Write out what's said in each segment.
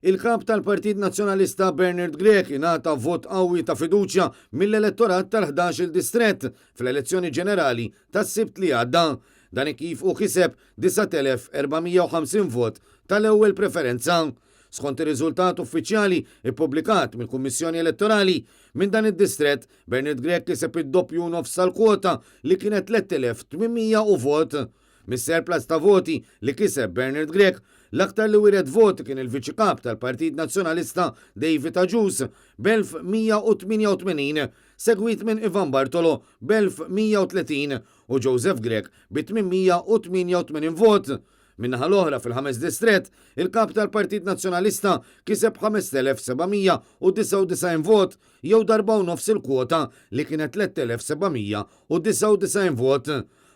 Il-Kap tal-Partit Nazzjonalista Bernard Grech ingħata vot qawwi ta' fiduċja mill-elettorat tal-ħdax-il distrett fl-elezzjoni ġenerali tas-Sibt li għadda. Dan hekk kif hu kiseb 9,450 vot tal-ewwel preferenza. Skont ir-riżultat uffiċjali ppubblikat mill-Kummissjoni Elettorali, minn dan id-distrett Bernard Grech kiseb id-doppju u nofs tal-kwota li kienet 3,800 u vot. Mis-surplus ta' voti li kiseb Bernard Grech, l-aktar li wiret voti kien il-Viċi Kap tal-Partit Nazzjonalista David Agius b'1,188, segwit minn Ivan Bartolo b'1,130 u Joseph Grech bi 888 vot. Min-naħa l-oħra fil-ħames distrett, il-Kap tal-Partit Nazzjonalista kiseb 5,799 vot jew darba u nofs il-kwota li kienet 3,799 vot.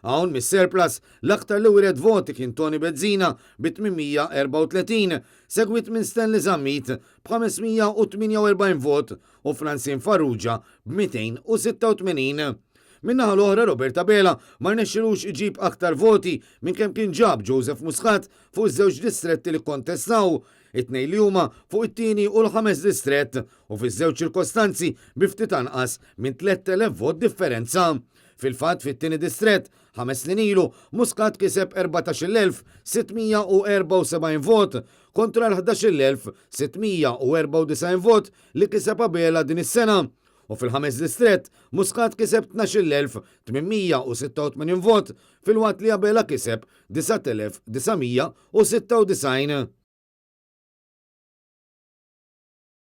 Hawn mis-surplus, l-aktar li wiret voti kien Toni Bezzina bi 834, segwit minn Stanley Zammit b'548 vot u Francine Farrugia b'286. Min-naħa l-oħra Robert Abela ma rnexxilux iġib aktar voti minn kemm kien ġab Joseph Muscat fuq iż-żewġ distretti li kkontestaw, it-tnejn li huma fuq it-tieni u l-ħames distrett u fiż-żewġ ċirkostanzi bi ftit anqas minn 3,000 vot differenza. Fil-fatt, fit-tieni distrett, ħames snin ilu, Muscat kiseb 14,674 vot kontra l-11,694 vot li kiseb Abela din is-sena. U fil-ħames distrett, Muscat kiseb 12,886 vot filwaqt li Abela kiseb 9,996.